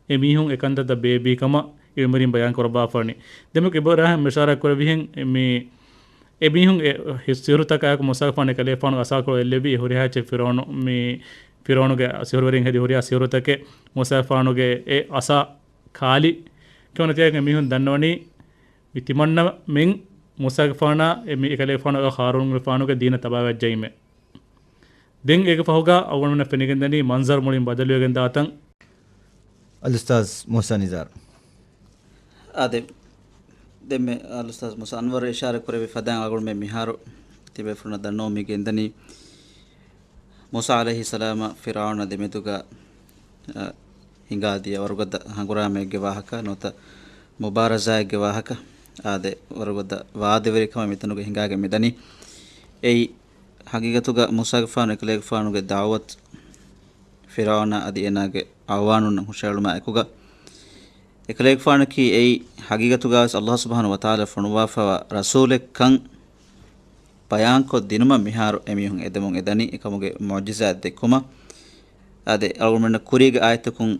އެމީހުން އެކަންތައްތައް ބޭއްވި ކަމަށް އިބްރާހީމް ބަޔާން ކުރައްވާފަ ވަނީ. ދެންމެ އިބްރާހީމް އިޝާރާތް ކުރެއްވިހެން މި އެމީހުން އެ ހި-، ސިހުރުތަކާއެކު މޫސާގެފާނު ކަލޭފާނުގެ އަސާކޮޅު އެއްލެވި އެ ހުރިހާ އެއްޗެއް ފިރްޢައުނު މި ފިރްޢައުނުގެ ސިހުރުވެރިން ހެދި ހުރިހާ ސިހުރުތަކެއް މޫސާގެފާނުގެ އެ އަސާ ކާލި ފިރްޢައުނަ ތިޔައިގެ މީހުން ދަންނަވަނީ މި ތިމަންނަމެން މޫސާގެފާނާ އެ މި އެކަލޭގެފާނު އަ ހާރޫންގެފާނުގެ ދީނަށް ތަބާވެއްޖައީމޭ. ދެން އޭގެ ފަހުގަ އަޅުގަނޑުމެންނަށް ފެނިގެންދަނީ މަންޒަރު މުޅިން ބަދަލުވެގެން ދާތަން. އަލްއުސްތާޒް މޫސާ ނިޒާރު. އާދެ، ދެންމެ އަލްއުސްތާޒް މޫސާ އަންވަރު އިޝާރަތް ކުރެއްވި ފަދައިން އަޅުގަނޑުމެން މިހާރު ތިބޭފުޅުންނަށް ދަންނަވަމުން ގެންދަނީ މޫސާ ޢަލައިހިއްސަލާމާ ފިރްޢައުނާ ދެމެދުގަ، އަ، ހިނގާދިޔަ ވަރުގަދަ ހަނގުރާމައެއްގެ ވާހަކަ، ނުވަތަ މުބާރަޒާއެއްގެ ވާހަކަ. އާދެ، ވަރުގަދަ ވާދަވެރިކަމެއް މިތަނުގަ ހިނގާގެން މިދަނީ. އެއީ ހަގީގަތުގަ މޫސާގެފާނު އެކަލޭގެފާނުގެ ދަޢުވަތު ފިރްޢައުނާ އަދި އޭނާގެ އަޢުވާނުންނަށް ހުށައެޅުމާ އެކުގަ، އެކަލޭގެފާނަކީ އެއީ ހަގީގަތުގަވެސް އައްލާހު ސުބްޙާނަހު ވަތަޢާލާ ފޮނުއްވާފައިވާ ރަސޫލެއްކަން ބަޔާންކޮށް ދިނުމަށް މިހާރު އެމީހުން އެދެމުން އެދަނީ އެކަމުގެ މުޢުޖިޒާތް ދެއްކުމަށް. އާދެ، އަޅުގަނޑުމެންނަށް ކުރީގެ އާޔަތްތަކުން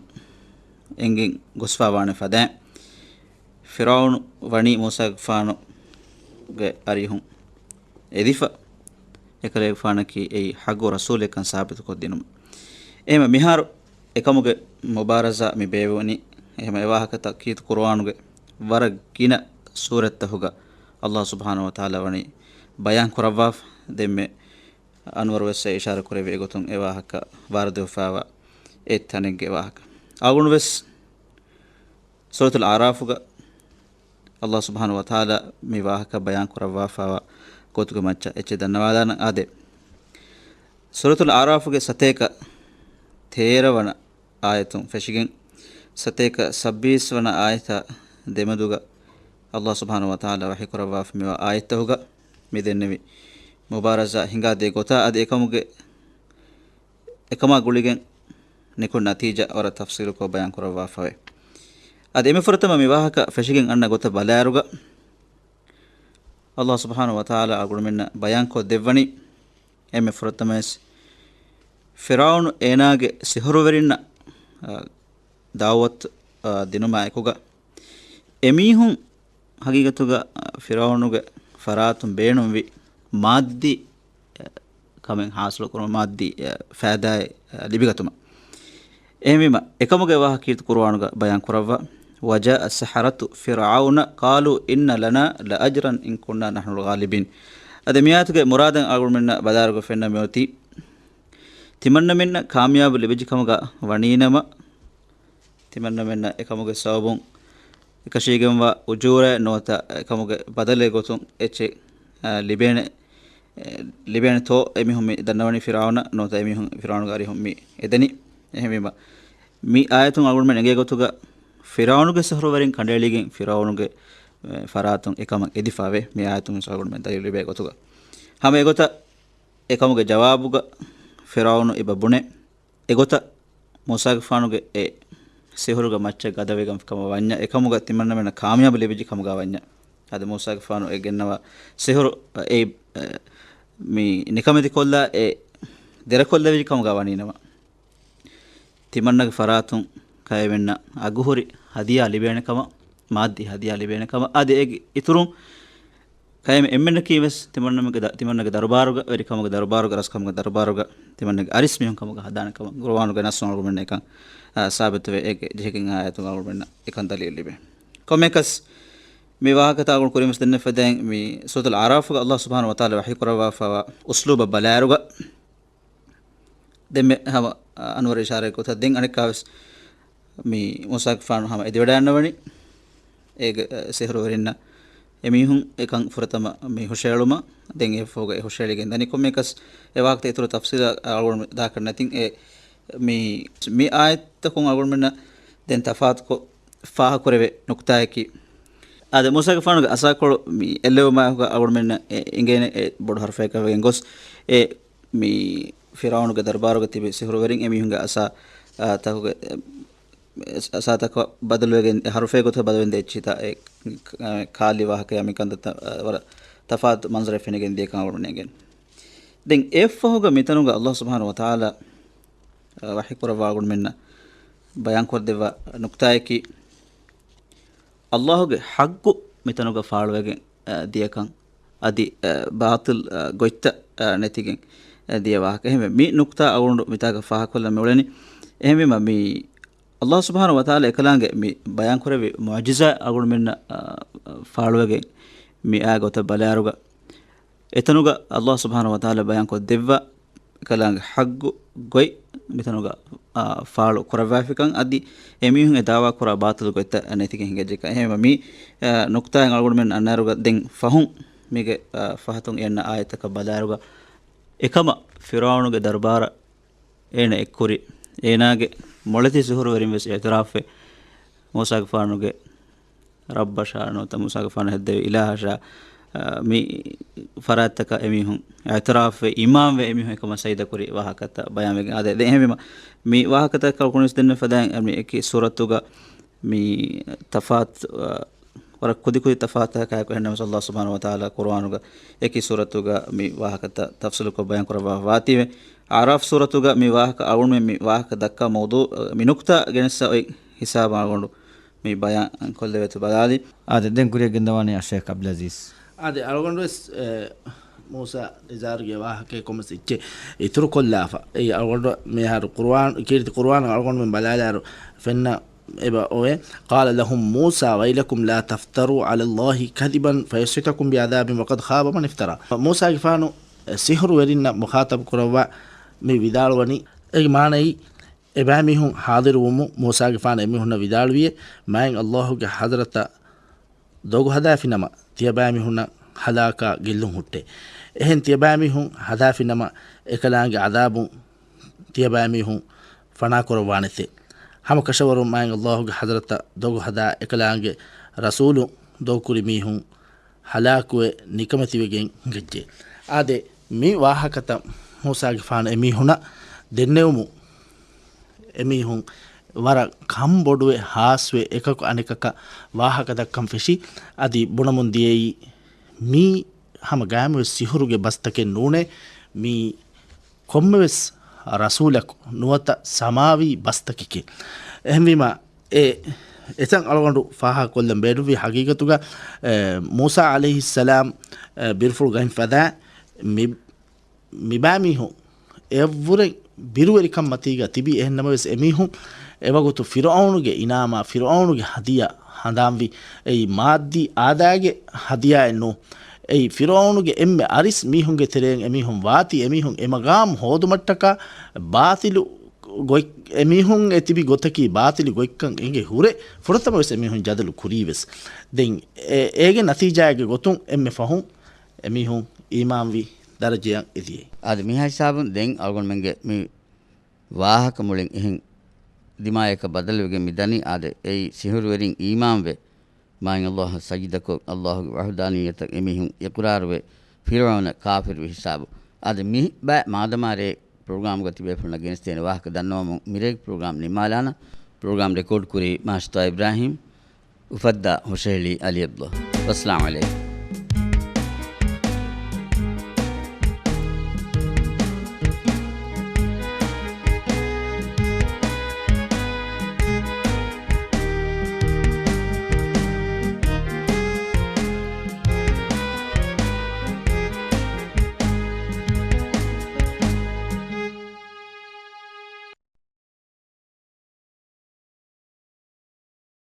އެނގިން ގޮސްފާވާނެ ފަދައިން، ފިރްޢައުނު ވަނީ މޫސާގެފާނުގެ އަރިހުން އެދިފަ، އެކަލޭގެފާނަކީ އެއީ ޙައްޤު ރަސޫލެއްކަން ސާބިތުކޮށްދިނުމަށް. އެހެންމަ މިހާރު އެކަމުގެ މުބާރަޒާ މި ބޭއްވުނީ، އެހެންމަ އެވާހަކަތައް ކީރިތި ޤުރުއާނުގެ ވަރަށް ގިނަ ސޫރަތްތަކުގަ އައްލާހު ސުބްޙާނަހު ވަތަޢާލާ ވަނީ ބަޔާން ކުރައްވާފަ. ދެންމެ އަންވަރު ވެސް އެ އިޝާރަތް ކުރެއްވި އެގޮތުން އެ ވާހަކަ ވާރިދުވެފައިވާ އެއް ތަނެއްގެ ވާހަކަ. އަޅުގަނޑު ވެސް ސޫރަތުލް އަޢުރާފުގަ އައްލާހު ސުބްޙާނަހު ވަތަޢާލާ މި ވާހަކަ ބަޔާން ކުރައްވާފައިވާ ގޮތުގެ މައްޗަށް އެއްޗެއް ދަންނަވާލާނަން. އާދެ، ސޫރަތުލް އަޢުރާފުގެ ސަތޭކަ ތޭރަ ވަނަ އާޔަތުން ފެށިގެން، ސަތޭކަ ސައްބީސް ވަނަ އާޔަތާ ދެމެދުގަ އައްލާހު ސުބްޙާނަހު ވަތަޢާލާ ވަޙީ ކުރައްވާފަ މިވާ އާޔަތްތަކުގަ މި ދެންނެވި މުބާރަޒާ ހިނގާދޭ ގޮތާ އަދި އެކަމުގެ އެކަމާ ގުޅިގެން ނިކުތް ނަތީޖާ ވަރަށް ތަފްޞީލުކޮށް ބަޔާން ކުރައްވާފަވޭ. އަދި އެންމެ ފުރަތަމަ މި ވާހަކަ ފެށިގެން އަންނަ ގޮތަށް ބަލާއިރުގަ، އައްލާހު ސުބްޙާނަހު ވަތަޢާލާ އަޅުގަނޑުމެންނަށް ބަޔާންކޮށް ދެއްވަނީ، އެންމެ ފުރަތަމަވެސް ފިރްޢައުނު އޭނާގެ ސިހުރުވެރިންނަށް، އަ، ދަޢުވަތު، އަ، ދިނުމާ އެކުގަ، އެމީހުން ހަގީގަތުގަ، އަ، ފިރްޢައުނުގެ ފަރާތުން ބޭނުންވި މާއްދީ، އަ، ކަމެއް ހާސިލުކުރުމަށް، މާއްދީ، އަ، ފައިދާއެއް، އަ، ލިބިގަތުމަށް. އެހެންވީމަ، އެކަމުގެ ވާހަކަ ކީރިތި ޤުރުއާނުގަ ބަޔާން ކުރައްވާ، وجاء السحرة فرعون قالوا إن لنا لأجرا إن كنا نحن الغالبين. އަދި މިއާޔަތުގެ މުރާދަށް އަޅުގަނޑުމެންނަށް ބަލާއިރުގަ ފެންނަ މިއޮތީ، ތިމަންނަމެންނަށް ކާމިޔާބު ލިބިއްޖެ ކަމުގަ ވަނީނަމަ، ތިމަންނަމެންނަށް އެކަމުގެ ސަބަބުން އެކަށީގެންވާ އުޖޫރައެއް ނުވަތަ އެކަމުގެ ބަދަލެއް ގޮތުން އެއްޗެއް، އަ، ލިބޭނެ، އެ، ލިބޭނެތޯ އެމީހުން މި ދަންނަވަނީ ފިރްޢައުނަށް ނުވަތަ އެމީހުން ފިރްޢައުނުގެ އަރިހުން މި އެދެނީ. އެހެންވީމަ، މި އާޔަތުން އަޅުގަނޑުމެން އެނގޭ ގޮތުގަ ފިރްޢައުނުގެ ސިހުރުވެރިން ކަނޑައެޅިގެން ފިރްޢައުނުގެ، އެ، ފަރާތުން އެކަމަށް އެދިފަވޭ. މި އާޔަތުން ވެސް އަޅުގަނޑުމެން ދަލީލު ލިބޭ ގޮތުގަ. ހަމަ އެގޮތަށް އެކަމުގެ ޖަވާބުގަ ފިރްޢައުނު އެބަ ބުނޭ. އެގޮތަށް މޫސާގެފާނުގެ އެ ސިހުރުގެ މައްޗަށް ގަދަވެގެން ކަމަށް ވަންޏާ، އެކަމުގަ ތިމަންނަމެންނަށް ކާމިޔާބު ލިބިއްޖެ ކަމުގަ ވަންޏާ، އަދި މޫސާގެފާނު އެ ގެންނަވާ ސިހުރު، އެ، މި ނިކަމެތިކޮށްލާ އެ ދެރަކޮށްލެވިއްޖެ ކަމުގަ ވަނީނަމަ، ތިމަންނަގެ ފަރާތުން ކައިވެންނަށް އަގުހުރި ހަދިޔާ ލިބޭނެ ކަމަށް، މާއްދީ ހަދިޔާ ލިބޭނެ ކަމަށް، އަދި އޭގެ އިތުރުން ކައިމެ އެންމެންނަކީ ވެސް ތިމަންނަމެންގެ ދަ-، ތިމަންނަގެ ދަރުބާރުގަ، ވެރިކަމުގެ ދަރުބާރުގަ، ރަސްކަމުގެ ދަރުބާރުގަ ތިމަންނަގެ އަރިސް މީހުން ކަމުގަ ހަދާނެ ކަމަށް ޤުރުއާނުގެ ނައްސުން އަޅުގަނޑުމެންނަށް އެކަން، އާ، ސާބިތުވެ، އޭގެ ޖެހިގެން އާޔަތުން އަޅުގަނޑުމެންނަށް އެކަން ދަލީލު ލިބޭ. ކޮންމެއަކަސް މި ވާހަކަތައް އަޅުގަނޑު ކުރިން ވެސް ދެންނެވި ފަދައިން މި ސޫރަތުލް އަޢުރާފުގަ އައްލާހު ސުބްޙާނަހު ވަތަޢާލާ ވަޙީ ކުރައްވާފައިވާ އުސްލޫބަށް ބަލާއިރުގަ، ދެންމެ ހަމަ، އަ، އަންވަރު އިޝާރާތް ކޮށް ދެން އަނެއްކާވެސް މި މޫސާގެފާނު ހަމަ އެދިވަޑައިގަންނަވަނީ. އޭގެ، އަ، ސިހުރުވެރިންނަށް އެމީހުން އެކަން ފުރަތަމަ މި ހުށައެޅުމަށް ދެން އެ ފޯގަ އެ ހުށައެޅިގެން ދަނީ. ކޮންމެއަކަސް އެ ވާހަކަ އިތުރު ތަފްސީލަށް އަޅުގަނޑު ދާކަށް ނެތިން އެ މި، މި އާޔަތްތަކުން އަޅުގަނޑުމެންނަށް ދެން ތަފާތުކޮށް ފާހަގަކުރެވޭ ނުކުތާއަކީ، އާދެ، މޫސާގެފާނުގެ އަސާކޮޅު މި އެއްލެވުމާއެކުގަ އަޅުގަނޑުމެންނަށް އެ އެނގޭނެ އެ ބޮޑު ހަރުފައަކަށް ވެގެން ގޮސް، އެ މި ފިރްޢައުނުގެ ދަރުބާރުގަ ތިބި ސިހުރުވެރިން އެމީހުންގެ އަސާ، އާ، ތަކުގެ، އެ، އަސާތަކަށް ބަދަލުވެގެން، އެ ހަރުފެއް ގޮތަށް ބަދަލުވެގެން ދޭ އެއްޗިތައް، އެ، އެ، ކާލި ވާހަކަޔާ މިކަންތައްތައް، އަ، ވަރަށް ތަފާތު މަންޒަރެއް ފެނިގެން ދިޔަކަން އަޅުގަނޑު އެނގޭނެ. ދެން އެއަށްފަހުގަ މިތަނުގަ އައްލާހު ސުބްޙާނަހު ވަތަޢާލާ، އަ، ވަޙީ ކުރައްވާ އަޅުގަނޑުމެންނަށް ބަޔާންކޮށްދެއްވާ ނުކުތާއަކީ، އައްލާހުގެ ޙައްޤު މިތަނުގަ ފާޅުވެގެން، އަ، ދިޔަކަން، އަދި، އަ، ބާޠިލް، އަ، ގޮތްތައް، އަ، ނެތިގެން، އަ، ދިޔަ ވާހަކަ. އެހެންވެ، މި ނުކުތާ އަޅުގަނޑު މިތާގަ ފާހަގަކޮށްލަން މިއުޅެނީ. އެހެންވީމަ، މި ﷲ ސުބްޙާނަހޫ ވަތަޢާލާ އެކަލާނގެ މި ބަޔާންކުރެއްވި މުޢުޖިޒާ އަޅުގަނޑުމެންނަށް، އާ، ފާޅުވެގެން މި އާ ގޮތަށް ބަލާއިރުގަ، އެތަނުގަ ﷲ ސުބްޙާނަހޫ ވަތަޢާލާ ބަޔާންކޮށްދެއްވާ އެކަލާނގެ ޙައްޤު ގޮތް މިތަނުގަ، އާ، ފާޅު ކުރައްވާފިކަން އަދި އެމީހުން އެ ދާވާ ކުރާ ބާޠިލު ގޮތްތައް ނެތިގެން ހިނގައްޖެކަން. އެހެންވީމަ މި، އާ، ނުކްތާއިން އަޅުގަނޑުމެން އަންނައިރުގަ ދެން ފަހުން މީގެ، އާ، ފަހަތުން އެންނަ އާޔަތަކަށް ބަލާއިރުގަ އެކަމަށް ފިރުޢައުނުގެ ދަރުބާރަށް އޭނަ އެއްކުރި، އޭނާގެ މޮޅެތި ސިހުރުވެރިން ވެސް އިޢުތިރާފްވެ، މޫސާގެފާނުގެ ރައްބަށާ ނުވަތަ މޫސާގެފާނު ހެއްދެވި އިލާހަށާ، އާ، މި ފަރާތްތަކަށް އެމީހުން އިޢުތިރާފްވެ، އީމާންވެ އެމީހުން އެކަމަށް ސަޖިދަކުރި ވާހަކަތައް ބަޔާންވެގެން އާދެ. ދެން އެހެންވީމަ، މި ވާހަކަތަކަށް ކުނިސް ދެންނެ ފަދައިން މި އެކި ސޫރަތުގަ މި ތަފާތު، އާ، ވަރަށް ކުދިކުދި ތަފާތުތަކާއެކު އެހެންނަމަސް ﷲ ސުބްޙާނަހޫ ވަތަޢާލާ ޤުރުއާނުގަ އެކި ސޫރަތުގަ މި ވާހަކަތައް ތަފްޞީލުކޮށް ބަޔާން ކުރައްވާފަ ވާތީވެ، އަޢުރާފް ސޫރަތުގަ މި ވާހަކަ އަޅުގަނޑުމެން މި ވާހަކަ ދައްކާ މައުޟޫޢު، މި ނުކްތާ ގެނެސް އޮތް ހިސާބަށް އަޅުގަނޑު މި ބަޔާން ކޮށްލެވޭތޯ ބަލާލި. އާދެ، ދެން ކުރިއަށް ގެންދަވާނީ އައްޝައިޚް ޢަބްދުލް ޢަޒީޒް. އާދެ، އަޅުގަނޑުވެސް، އެ، މޫސާ އިޒްހާރުގެ ވާހަކައެއް ކޮންމެސް އެއްޗެއް އިތުރުކޮށްލާފަ. އެއީ އަޅުގަނޑު މިހާރު ޤުރުއާން، ކީރިތި ޤުރުއާން އަޅުގަނޑުމެން ބަލާލާއިރު ފެންނަ އެބަ އޮވޭ. قال لهم موسى ويلكم لا تفتروا على الله كذبا فيسحتكم بعذاب وقد خاب من افترى. މޫސާގެފާނު ސިހުރުވެރިންނަށް މުޚާޠަބު ކުރައްވާ މި ވިދާޅުވަނީ، އޭގެ މާނައީ، އެބައިމީހުން ޙާޟިރުވުމުން މޫސާގެފާނު އެމީހުންނަށް ވިދާޅުވިއޭ، މާތް ﷲ ގެ ޙަޟްރަތަށް ދޮގު ހަދާފިނަމަ، ތިޔަބައިމީހުންނަށް ހަލާކާ ގެއްލުން ހުއްޓޭ. އެހެން ތިޔަބައިމީހުން ހަދާފިނަމަ، އެކަލާނގެ ޢަޛާބުން ތިޔަބައިމީހުން ފަނާކުރައްވާނެތޭ. ހަމަކަށަވަރުން މާތް ﷲ ގެ ޙަޟްރަތަށް ދޮގު ހަދާ އެކަލާނގެ ރަސޫލުން ދޮގުކުރި މީހުން ހަލާކުވެ ނިކަމެތިވެގެން ހިނގައްޖެ. އާދެ، މި ވާހަކަތައް މޫސާގެފާނު އެމީހުނަށް ދެންނެވުމުން، އެމީހުން ވަރަށް ކަންބޮޑުވެ، ހާސްވެ، އެކަކު އަނެކަކަށް ވާހަކަ ދައްކަން ފެށި. އަދި ބުނަމުން ދިޔައީ، މީ ހަމަ ގާއިމުވެސް ސިހުރުގެ ބަސްތަކެއް ނޫނޭ. މީ ކޮންމެވެސް ރަސޫލަކު ނުވަތަ ސަމާވީ ބަސްތަކެކޭ. އެހެންވީމަ، އެ އެތަން އަޅުގަނޑު ފާހަގަކޮށްލަން ބޭނުންވީ ހަގީގަތުގަ، އެ، މޫސާ ޢަލައިހިއްސަލާމް، އެ، ބިރުފުޅު ގައިން ފަދަ މި، މިބައިމީހުން އެއަށްވުރެ ބިރުވެރިކަން މަތީގަ ތިބި. އެހެންނަމަވެސް އެމީހުން އެވަގުތު ފިރުޢައުނުގެ އިނާމާ، ފިރުޢައުނުގެ ހަދިޔާ ހަނދާންވި. އެއީ މާއްދީ އާދައިގެ ހަދިޔާއެއް ނޫން. އެއީ ފިރުޢައުނުގެ އެންމެ އަރިސް މީހުންގެ ތެރެއިން އެމީހުން ވާތީ، އެމީހުން އެ މަގާމް ހޯދުމަށްޓަކާ ބާޠިލު ގޮތް، އެމީހުން އެ ތިބި ގޮތަކީ ބާޠިލު ގޮތްކަން އެނގޭ ހުރެ، ފުރަތަމަވެސް އެމީހުން ޖަދަލު ކުރީވެސް. ދެން އެ، އޭގެ ނަތީޖާއެއްގެ ގޮތުން އެންމެ ފަހުން އެމީހުން އީމާންވި ދަރަޖަޔަށް އެދިޔައީ. އާދެ، މިހާ ހިސާބުން ދެން އަޅުގަނޑުމެންގެ މި ވާހަކަ މުޅިން އެހެން ދިމާޔަކަށް ބަދަލުވެގެން މި ދަނީ. އާދެ، އެއީ ސިހުރުވެރިން އީމާންވެ، މާތް ﷲ އަށް ސަޖިދަކޮށް، ﷲ ގެ ވަޙްދާނިއްޔަތަށް އެމީހުން އިޤްރާރުވެ، ފިރުޢައުނަށް ކާފިރުވި ހިސާބު. އާދެ، މި ބައި މާދަމާ ރޭ ޕްރޮގްރާމްގަ ތިބޭފުޅުންނަށް ގެނެސްދޭނެ ވާހަކަ ދަންނަވަމުން މިރޭގެ ޕްރޮގްރާމް ނިންމާލާނަ. ޕްރޮގްރާމް ރެކޯޑް ކުރީ މާސްތާ އިބްރާހީމް، އުފައްދާ ހުށަހެޅީ އަލީ އަބްދުﷲ. ވައްސަލާމް ޢަލައިކުމް.